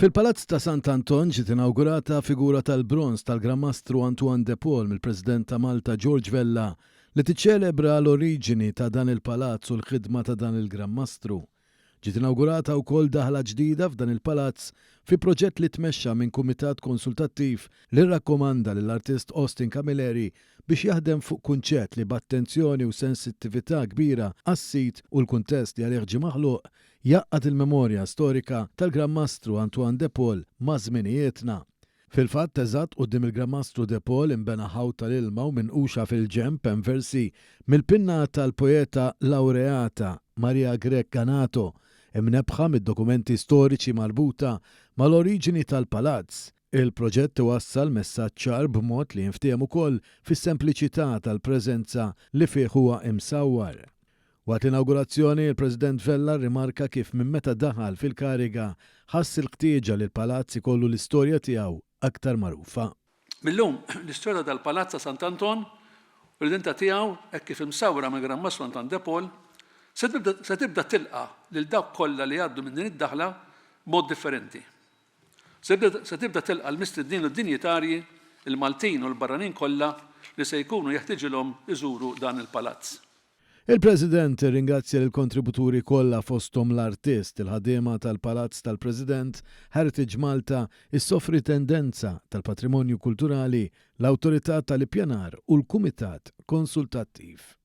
Fil-Palazz ta' Sant'Anton ġiet inawgurata figura tal-bronż tal-Gran Mastru Antoine de Paul mill-President ta' Malta George Vella li tiċċelebra l-oriġini ta' dan il-palazz u l-ħidma ta' dan il-Gran Mastru. Ġiet inawgurata wkoll daħla ġdida f'dan il-palazz fi proġett li tmexxa minn kumitat konsultattiv li rrakkomanda lill-artist Austin Camilleri biex jaħdem fuq kunċett li b'attenzjoni u sensittività kbira għas-sit u l-kuntest li għalih ġie maħluq jgħaqqad il-memorja storika tal-Gran Mastru Antoine de Paul ma' żminijietna. Fil-fatt, eżatt quddiem il-Gran Mastru de Paul inbena ħawt tal-ilma u minquxa fil-ġenb hemm versi mill-pinna tal-poeta lawreata Maria Grech Ganato, imnebbħa mid-dokumenti storiċi marbuta mal-oriġini tal-palazz. Il-proġett iwassal messaġġ ċar b'mod li jinftiehem ukoll fis-sempliċità tal-preżenza li fih huwa imsawwar. Waqt l-inawgurazzjoni, il-President Vella rrimarka kif minn meta daħal fil-kariga ħass il-ħtieġa li l-Palazz ikollu l-istorja tiegħu aktar magħrufa. Mil-lum, l-istorja tal-Palazz ta' Sant'Anton u l-identità tiegħu hekk kif imsawra mill-Gran Mastru Antoine de Paul se tibda tilqa' lil dawk kollha li jgħaddu minn din id-daħla b'mod differenti. Se tibda tilqa' l-mistednin u d-dinjitarji, il-Maltin u l-barranin kollha li se jkunu jeħtiġilhom iżuru dan il-palazz. Il-President irringrazzja lill-kontributuri kollha fosthom l-artist, il-ħaddiema tal-Palazz tal-President, Heritage Malta, is-Sovritendenza tal-Patrimonju Kulturali, l-Awtorità tal-Ippjanar u l-Kumitat Konsultattiv.